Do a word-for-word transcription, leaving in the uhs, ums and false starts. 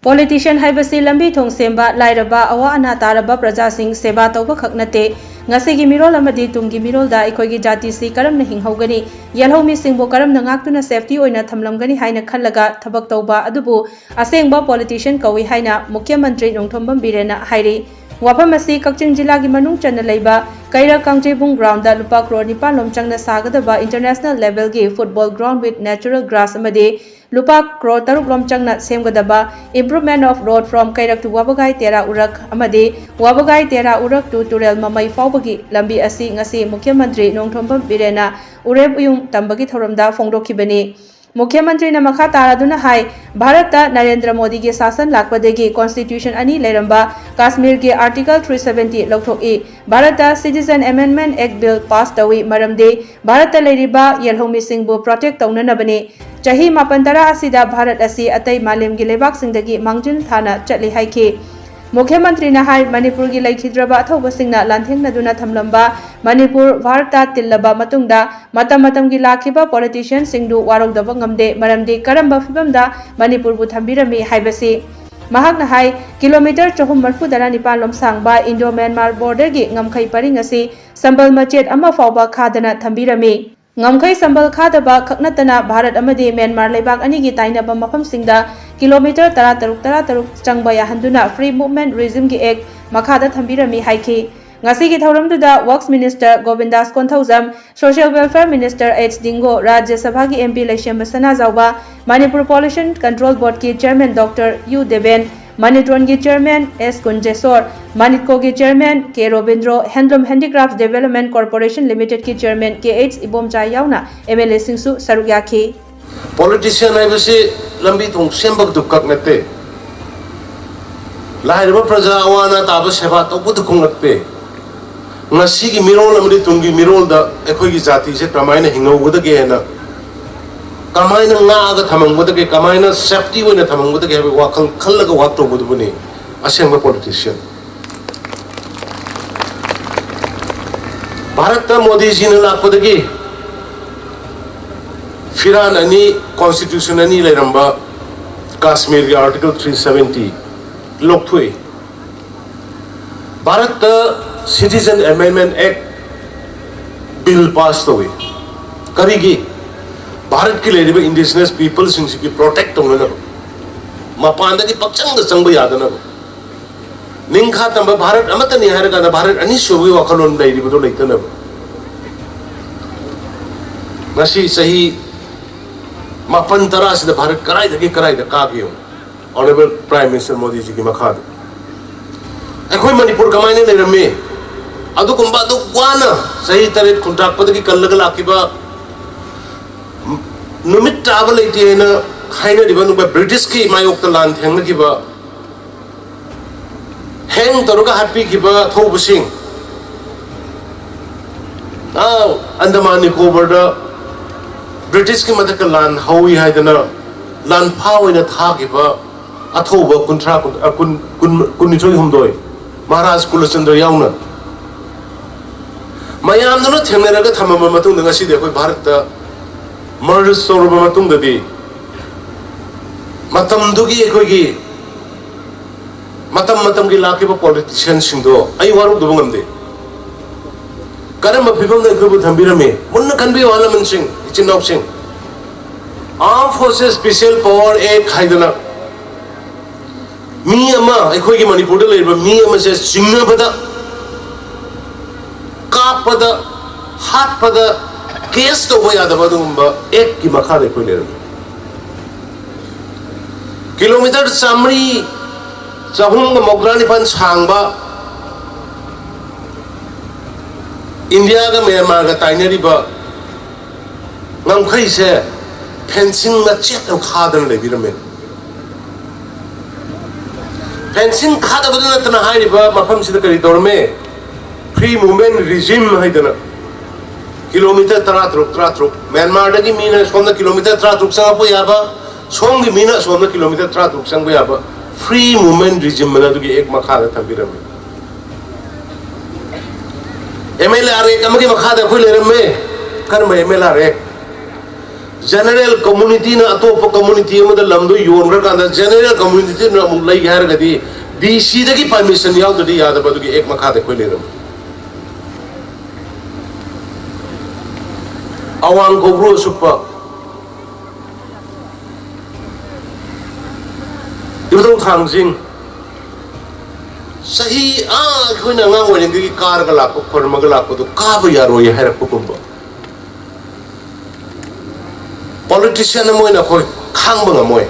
Politician ꯍꯥꯏꯕꯁꯤ ꯂꯝꯕꯤ ꯊꯣꯡ ꯁꯦꯝꯕ, ꯂꯥꯏꯔꯕ, ꯑꯋꯥ ꯑꯅꯥ ꯇꯥꯔꯕ ꯄ꯭ꯔꯖꯥꯁꯤꯡ ꯁꯦꯕꯥ ꯇꯧꯕꯈꯛ ꯅꯠꯇꯦ꯫ ꯉꯁꯤꯒꯤ ꯃꯤꯔꯣꯜ ꯑꯃꯗꯤ ꯇꯨꯡꯒꯤ ꯃꯤꯔꯣꯜꯗ ꯑꯩꯈꯣꯏꯒꯤ ꯖꯥꯇꯤꯁꯤ ꯀꯔꯝꯅ ꯍꯤꯡꯍꯧꯒꯅꯤ, ꯌꯦꯜꯍꯧꯃꯤꯁꯤꯡꯕꯨ ꯀꯔꯝꯅ ꯉꯥꯛꯇꯨꯅ ꯁꯦꯐꯇꯤ ꯑꯣꯏꯅ ꯊꯝꯂꯝꯒꯅꯤ ꯍꯥꯏꯅ ꯈꯜꯂꯒ ꯊꯕꯛ ꯇꯧꯕ ꯑꯗꯨꯕꯨ ꯑꯁꯦꯡꯕ ꯄꯣꯂꯤꯇꯤꯁꯤꯌꯥꯟ ꯀꯧꯏ ꯍꯥꯏꯅ ꯃꯨꯈ꯭ꯌ ꯃꯟꯇ꯭ꯔꯤ ꯅꯣꯡꯊꯣꯝꯕꯝ ꯕꯤꯔꯦꯟꯅ ꯍꯥꯏꯔꯤ꯫ ꯋꯥꯐꯝ ꯑꯁꯤ ꯀꯛꯆꯤꯡ ꯖꯤꯂꯥꯒꯤ ꯃꯅꯨꯡ ꯆꯟꯅ ꯂꯩꯕ ꯀꯩꯔꯛ ꯀꯥꯡꯖꯩꯕꯨꯡ ꯒ꯭ꯔꯥꯎꯟꯗ ꯂꯨꯄꯥ ꯀ꯭ꯔꯣꯔ ꯅꯤꯄꯥꯟ ꯂꯣꯝ ꯆꯪꯅ ꯁꯥꯒꯗꯕ international levelꯒꯤ football ground with natural grass ꯑꯃꯗꯤ ꯂꯨꯄꯥ ꯀ꯭ꯔꯣꯔ ꯇꯔꯨꯛ ꯂꯣꯝ ꯆꯪꯅ ꯁꯦꯝꯒꯗꯕ improvement of road from ꯀꯩꯔꯛ to ꯋꯥꯕꯒꯥꯏ ꯇꯦꯔꯥ ꯎꯔꯛ ꯑꯃꯗꯤ ꯋꯥꯕꯒꯥꯏ ꯇꯦꯔꯥ ꯎꯔꯛ to ꯇꯨꯔꯦꯜ ꯃꯃꯩ ꯐꯥꯎꯕꯒꯤ ꯂꯝꯕꯤ ꯑꯁꯤ ꯉꯁꯤ ꯃꯨꯈ꯭ꯌ ꯃꯟꯇ꯭ꯔꯤ ꯅꯣꯡꯊꯣꯝꯕꯝ ꯕꯤꯔꯦꯟꯅ ꯎꯔꯦꯞ ꯎꯌꯨꯡ ꯇꯝꯕꯒꯤ ꯊꯧꯔꯝꯗ ꯐꯣꯡꯗꯣꯛꯈꯤꯕꯅꯤ꯫ ꯃꯨꯈ꯭ꯌ ꯃꯟꯇ꯭ꯔꯤꯅ ꯃꯈꯥ ꯇꯥꯔꯗꯨꯅ ꯍꯥꯏ, ꯚꯥꯔꯠꯇ ꯅꯔꯦꯟꯗ꯭ꯔ ꯃꯣꯗꯤꯒꯤ ꯁꯥꯁꯟ ꯂꯥꯛꯄꯗꯒꯤ constitution ꯑꯅꯤ ꯂꯩꯔꯝꯕ ꯀꯥꯁꯃꯤꯔꯒꯤ article three seventy ꯂꯧꯊꯣꯛꯏ꯫ ꯚꯥꯔꯠꯇ Citizen Amendment Act bill pass ꯇꯧꯏ, ꯃꯔꯝꯗꯤ ꯚꯥꯔꯠꯇ ꯂꯩꯔꯤꯕ ꯌꯦꯜꯍꯧꯃꯤꯁꯤꯡꯕꯨ protect ꯇꯧꯅꯅꯕꯅꯤ꯫ ꯆꯍꯤ ꯃꯥꯄꯟ ꯇꯔꯥ ꯑꯁꯤꯗ ꯚꯥꯔꯠ ꯑꯁꯤ ꯑꯇꯩ ꯃꯥꯂꯦꯝꯒꯤ ꯂꯩꯕꯥꯛꯁꯤꯡꯗꯒꯤ ꯃꯥꯡꯖꯤꯜ ꯊꯥꯅ ꯆꯠꯂꯤ ꯍꯥꯏꯈꯤ꯫ ꯃꯨꯈ꯭ꯌ ꯃꯟꯇ꯭ꯔꯤꯅ ꯍꯥꯏ, ꯃꯅꯤꯄꯨꯔꯒꯤ ꯂꯩꯈꯤꯗ꯭ꯔꯕ ꯑꯊꯧꯕꯁꯤꯡꯅ ꯂꯥꯟꯊꯦꯡꯅꯗꯨꯅ ꯊꯝꯂꯝꯕ ꯃꯅꯤꯄꯨꯔ ꯚꯥꯔꯠꯇ ꯇꯤꯜꯂꯕ ꯃꯇꯨꯡꯗ ꯃꯇꯝ ꯃꯇꯝꯒꯤ ꯂꯥꯛꯈꯤꯕ ꯄꯣꯂꯤꯇꯤꯁꯤꯌꯥꯟꯁꯤꯡꯗꯨ ꯋꯥꯔꯧꯗꯕ ꯉꯝꯗꯦ, ꯃꯔꯝꯗꯤ ꯀꯔꯝꯕ ꯐꯤꯚꯝꯗ ꯃꯅꯤꯄꯨꯔꯕꯨ ꯊꯝꯕꯤꯔꯝꯃꯤ ꯍꯥꯏꯕꯁꯤ꯫ ꯃꯍꯥꯛꯅ ꯍꯥꯏ, ꯀꯤꯂꯣꯃꯤꯇꯔ ꯆꯍꯨꯝ ꯃꯔꯤꯐꯨ ꯇꯔꯥꯅꯤꯄꯥꯟ ꯂꯣꯝ ꯁꯥꯡꯕ ꯏꯟꯗꯣ ꯃ꯭ꯌꯥꯟꯃꯥꯔ ꯕꯣꯔꯗꯔꯒꯤ ꯉꯝꯈꯩ ꯄꯔꯤꯡ ꯑꯁꯤ ꯁꯝꯕꯜ ꯃꯆꯦꯠ ꯑꯃ ꯐꯥꯎꯕ ꯈꯥꯗꯅ ꯊꯝꯕꯤꯔꯝꯃꯤ꯫ ꯉꯝꯈꯩ ꯁꯝꯕꯜ ꯈꯥꯗꯕ ꯈꯛ ꯅꯠꯇꯅ ꯚꯥꯔꯠ ꯑꯃꯗꯤ ꯃ꯭ꯌꯥꯟꯃꯥꯔ ꯂꯩꯕꯥꯛ ꯑꯅꯤꯒꯤ ꯇꯥꯏꯅꯕ ꯃꯐꯝꯁꯤꯡꯗ ꯀꯤꯂꯣꯃꯤꯇꯔ ꯇꯔꯥ ꯇꯔꯨꯛ ꯇꯔꯥ ꯇꯔꯨꯛ ꯆꯪꯕ ꯌꯥꯍꯟꯗꯨꯅ Free Movement Regimeꯒꯤ Act ꯃꯈꯥꯗ ꯊꯝꯕꯤꯔꯝꯃꯤ ꯍꯥꯏꯈꯤ꯫ ꯉꯁꯤꯒꯤ ꯊꯧꯔꯝꯗꯨꯗ Works Minister ꯒꯣꯕꯤꯟꯗꯥꯁ Konthoujam, Social Welfare Minister H ꯗꯤꯡꯒꯣ, Rajya ꯁꯚꯥꯒꯤ MP Leishemba Sanajaoba, Manipur Pollution Control Boardꯀꯤ Chairman Doctor ꯌꯨ ꯗꯦꯕꯦꯟ, ꯃꯅꯤꯇ꯭ꯔꯣꯟꯒꯤ Chairman ꯑꯦꯁ ꯀꯨꯟꯖꯦꯁꯣꯔ, ꯃꯅꯤꯠꯀꯣꯒꯤ Chairman K Robindro, Handloom Handicrafts Development Corporation Limitedꯀꯤ Chairman ꯀꯦ ꯑꯩꯆ ꯏꯕꯣꯝꯆꯥ ꯌꯥꯎꯅ MLAꯁꯤꯡꯁꯨ ꯁꯔꯨꯛ ꯌꯥꯈꯤ꯫ ꯄꯣꯂꯤꯇꯤꯁꯤꯌꯥꯟ ꯍꯥꯏꯕꯁꯤ ꯂꯝꯕꯤ ꯊꯣꯡ ꯁꯦꯝꯕꯗꯨ ꯈꯛ ꯅꯠꯇꯦ, ꯂꯥꯏꯔꯕ ꯄ꯭ꯔꯖꯥ ꯑꯋꯥ ꯑꯅꯥ ꯇꯥꯕ ꯁꯦꯕꯥ ꯇꯧꯕꯗꯨ ꯈꯛ ꯅꯠꯇꯦ, ꯉꯁꯤꯒꯤ ꯃꯤꯔꯣꯜ ꯑꯃꯗꯤ ꯇꯨꯡꯒꯤ ꯃꯤꯔꯣꯜꯗ ꯑꯩꯈꯣꯏꯒꯤ ꯖꯥꯇꯤꯁꯦ ꯀꯃꯥꯏꯅ ꯍꯤꯡꯍꯧꯒꯗꯒꯦꯅ, ꯀꯃꯥꯏꯅ ꯉꯥꯛꯑꯒ ꯊꯝꯃꯝꯒꯗꯒꯦ, ꯀꯃꯥꯏꯅ ꯁꯦꯐꯇꯤ ꯑꯣꯏꯅ ꯊꯝꯃꯝꯒꯗꯒꯦ ꯍꯥꯏꯕꯒꯤ ꯋꯥꯈꯜ ꯈꯜꯂꯒ ꯋꯥꯛ ꯇꯧꯕꯗꯨꯕꯨꯅꯤ ꯑꯁꯦꯡꯕ ꯄꯣꯂꯤꯇꯤꯁꯤꯌꯟ꯫ ꯚꯥꯔꯠꯇ ꯃꯣꯗꯤꯖꯤꯅ ꯂꯥꯛꯄꯗꯒꯤ ꯐꯤꯔꯥꯟ ꯑꯅꯤ, ꯀꯣꯟꯁꯇꯤꯇ꯭ꯌꯨꯁꯟ ꯑꯅꯤ ꯂꯩꯔꯝꯕ ꯀꯥꯁꯃꯤꯔꯒꯤ ꯑꯥꯔꯇꯤꯀꯜ ꯊ꯭ꯔꯤ ꯁꯚꯦꯟꯇꯤ ꯂꯧꯊꯣꯛꯏ꯫ ꯚꯥꯔꯠꯇ ꯁꯤꯇꯤꯖꯟ ꯑꯦꯃꯦꯟꯃꯦꯟ ꯑꯦꯛ ꯕꯤꯜ ꯄꯥꯁ ꯇꯧꯏ꯫ ꯀꯔꯤꯒꯤ? ꯚꯥꯔꯠꯀꯤ ꯂꯩꯔꯤꯕ ꯏꯟꯗꯤꯖꯤꯅꯁ ꯄꯤꯄꯜꯁꯤꯡꯁꯤꯒꯤ ꯄ꯭ꯔꯣꯇꯦꯛ ꯇꯧꯅꯅꯕ, ꯃꯄꯥꯟꯗꯒꯤ ꯄꯛꯆꯪꯗ ꯆꯪꯕ ꯌꯥꯗꯅꯕ, ꯅꯤꯡꯈꯥ ꯇꯝꯕ ꯚꯥꯔꯠ ꯑꯃꯠꯇꯅꯤ ꯍꯥꯏꯔꯀꯥꯟꯗ ꯚꯥꯔꯠ ꯑꯅꯤꯁꯨꯕꯒꯤ ꯋꯥꯈꯜꯂꯣꯟ ꯂꯩꯔꯤꯕꯗꯨ ꯂꯩꯇꯅꯕ꯫ ꯉꯁꯤ ꯆꯍꯤ ꯃꯥꯄꯟ ꯇꯔꯥꯁꯤꯗ ꯚꯥꯔꯠ ꯀꯗꯥꯏꯗꯒꯤ ꯀꯗꯥꯏꯗ ꯀꯥꯒꯦ ꯌꯦꯡꯉꯨ꯫ ꯑꯣꯅꯔꯦꯕꯜ ꯄ꯭ꯔꯥꯏꯝ ꯃꯤꯅꯤꯁꯇꯔ ꯃꯣꯗꯤꯖꯤꯒꯤ ꯃꯈꯥꯗ ꯑꯩꯈꯣꯏ ꯃꯅꯤꯄꯨꯔ ꯀꯃꯥꯏꯅ ꯂꯩꯔꯝꯃꯤ? ꯑꯗꯨꯒꯨꯝꯕ ꯑꯗꯨ ꯋꯥꯅ ꯆꯍꯤ ꯇꯔꯦꯠ ꯈꯨꯟꯇꯥꯛꯄꯗꯒꯤ ꯀꯜꯂꯒ ꯂꯥꯛꯈꯤꯕ, ꯅꯨꯃꯤꯠ ꯇꯥꯕ ꯂꯩꯇꯦ ꯍꯥꯏꯅ ꯍꯥꯏꯅꯔꯤꯕ ꯅꯨꯡꯕ ꯕ꯭ꯔꯤꯇꯤꯁꯀꯤ ꯃꯥꯌꯣꯛꯇ ꯂꯥꯟ ꯊꯦꯡꯅꯈꯤꯕ, ꯍꯦꯡ ꯇꯧꯔꯒ ꯍꯥꯠꯄꯤꯈꯤꯕ ꯑꯊꯧꯕꯁꯤꯡ, ꯑꯥ, ꯑꯟꯗꯃꯥꯟ ꯅꯤꯀꯣꯕꯔꯗ ꯕ꯭ꯔꯤꯇꯤꯁꯀꯤ ꯃꯊꯛꯇ ꯂꯥꯟ ꯍꯧꯏ ꯍꯥꯏꯗꯅ ꯂꯥꯟꯐꯥ ꯑꯣꯏꯅ ꯊꯥꯈꯤꯕ ꯑꯊꯧꯕ ꯀꯨꯟꯊ꯭ꯔꯥ, ꯀꯨꯟ, ꯑ, ꯀꯨꯟ, ꯀꯨꯟ, ꯀꯨꯟꯅꯤꯊꯣꯏ ꯍꯨꯝꯗꯣꯏ, ꯃꯍꯥꯔꯥꯖ ꯀꯨꯂꯆꯟꯗ꯭ꯔ ꯌꯥꯎꯅ꯫ ꯃꯌꯥꯝꯗꯨꯅ ꯊꯦꯡꯅꯔꯒ ꯊꯝꯃꯕ ꯃꯇꯨꯡꯗ ꯉꯁꯤꯗꯤ ꯑꯩꯈꯣꯏ ꯚꯥꯔꯠꯇ ꯃꯔꯖ ꯇꯧꯔꯕ ꯃꯇꯨꯡꯗꯗꯤ ꯃꯇꯝꯗꯨꯒꯤ ꯑꯩꯈꯣꯏꯒꯤ ꯃꯇꯝ ꯃꯇꯝꯒꯤ ꯂꯥꯛꯈꯤꯕ ꯄꯣꯂꯤꯇꯤꯁꯤꯌꯟꯁꯤꯡꯗꯣ ꯑꯩ ꯋꯥꯔꯧꯗꯕ ꯉꯝꯗꯦ꯫ ꯀꯔꯝꯕ ꯐꯤꯕꯝꯗ ꯑꯩꯈꯣꯏꯕꯨ ꯊꯝꯕꯤꯔꯝꯃꯤ? ꯃꯨꯟꯅ ꯈꯟꯕꯤꯌꯨ, ꯑꯍꯜ ꯂꯃꯟꯁꯤꯡ, ꯏꯆꯤꯟ ꯏꯅꯥꯎꯁꯤꯡ꯫ Armed Forces Special Power Act ꯍꯥꯏꯗꯅ ꯃꯤ ꯑꯃ, ꯑꯩꯈꯣꯏꯒꯤ ꯃꯅꯤꯄꯨꯔꯗ ꯂꯩꯔꯤꯕ ꯃꯤ ꯑꯃꯁꯦ ꯆꯤꯡꯅꯕꯗ, ꯀꯥꯞꯄꯗ, ꯍꯥꯠꯄꯗ ꯀꯦꯁ ꯇꯧꯕ ꯌꯥꯗꯕ ꯑꯗꯨꯒꯨꯝꯕ ꯑꯦꯛꯀꯤ ꯃꯈꯥꯗ ꯑꯩꯈꯣꯏ ꯂꯩꯔꯝꯃꯤ꯫ ꯀꯤꯂꯣꯃꯤꯇꯔ ꯆꯥꯃꯔꯤ, ꯆꯍꯨꯝꯒ ꯃꯧꯗ꯭ꯔꯥ ꯅꯤꯄꯥꯟ ꯁꯥꯡꯕ ꯏꯟꯗꯤꯌꯥꯒ ꯃ꯭ꯌꯥꯟꯃꯥꯔꯒ ꯇꯥꯏꯅꯔꯤꯕ ꯉꯝꯈꯩꯁꯦ ꯐꯦꯟꯁꯤꯡ ꯃꯆꯦꯠ ꯑꯃ ꯈꯥꯗꯅ ꯂꯩꯕꯤꯔꯝꯃꯦ꯫ ꯐꯦꯟꯁꯤꯡ ꯈꯥꯗꯕꯗ ꯅꯠꯇꯅ ꯍꯥꯏꯔꯤꯕ ꯃꯐꯝꯁꯤꯗ ꯀꯔꯤ ꯇꯧꯔꯝꯃꯦ? Free Movement Regime ꯍꯥꯏꯗꯅ ꯀꯤꯂꯣꯃꯤꯇꯔ ꯇꯔꯥꯇꯔꯨꯛ, ꯇꯔꯥꯇꯔꯨꯛ, ꯃ꯭ꯌꯥꯟꯃꯥꯔꯗꯒꯤ ꯃꯤꯅ ꯁꯣꯝꯗ ꯀꯤꯂꯣꯃꯤꯇꯔ ꯇꯔꯥꯇꯔꯨꯛ ꯆꯪꯉꯛꯄ ꯌꯥꯕ, ꯁꯣꯝꯒꯤ ꯃꯤꯅ ꯑꯁꯣꯝꯗ ꯀꯤꯂꯣꯃꯤꯇꯔ ꯇꯔꯥꯇꯔꯨꯛ ꯆꯪꯕ ꯌꯥꯕ Free Movement Regime ꯑꯅ ꯑꯗꯨꯒꯤ ꯑꯦꯛ ꯃꯈꯥꯗ ꯊꯝꯕꯤꯔꯝꯃꯤ꯫ ꯑꯦꯝ ꯑꯦꯜ ꯑꯥꯔ ꯑꯦꯛ ꯑꯃꯒꯤ ꯃꯈꯥꯗ ꯑꯩꯈꯣꯏ ꯂꯩꯔꯝꯃꯦ꯫ ꯀꯔꯝꯕ ꯑꯦꯝ ꯑꯦꯜ ꯑꯥꯔ ꯑꯦꯛ? ꯖꯦꯅꯔꯦꯜ ꯀꯝꯃꯨꯅꯤꯇꯤꯅ ꯑꯇꯣꯞꯄ ꯀꯝꯃꯨꯅꯤꯇꯤ ꯑꯃꯗ ꯂꯝꯗꯣ ꯌꯣꯟꯈ꯭ꯔꯀꯥꯟꯗ ꯖꯦꯅꯔꯦꯜ ꯀꯝꯃꯨꯅꯤꯇꯤꯅ ꯑꯃꯨꯛ ꯂꯩꯒꯦ ꯍꯥꯏꯔꯒꯗꯤ ꯗꯤ ꯁꯤꯗꯒꯤ ꯄꯔꯃꯤꯁꯟ ꯌꯥꯎꯗ꯭ꯔꯗꯤ ꯌꯥꯗꯕ ꯑꯗꯨꯒꯤ ꯑꯦꯛ ꯃꯈꯥꯗ ꯑꯩꯈꯣꯏ ꯂꯩꯔꯝꯃꯤ꯫ ꯑꯋꯥꯡ ꯀꯧꯕ꯭ꯔꯨ ꯑꯁꯨꯞꯄ ꯏꯕꯨꯙꯧ ꯊꯥꯡꯖꯤꯡ, ꯆꯍꯤ ꯑꯥ ꯑꯩꯈꯣꯏꯅ ꯑꯉꯥꯡ ꯑꯣꯏꯔꯤꯉꯩꯗꯒꯤ ꯀꯥꯔꯒ ꯂꯥꯛꯄ, ꯈꯣꯏꯔꯝꯃꯒ ꯂꯥꯛꯄꯗꯣ ꯀꯥꯕ ꯌꯥꯔꯣꯏ ꯍꯥꯏꯔꯛꯄꯒꯨꯝꯕ꯫ ꯄꯣꯂꯤꯇꯤꯁꯤꯌꯥꯟ ꯑꯃ ꯑꯣꯏꯅ ꯑꯩꯈꯣꯏ ꯈꯥꯡꯕ ꯉꯝꯃꯣꯏ꯫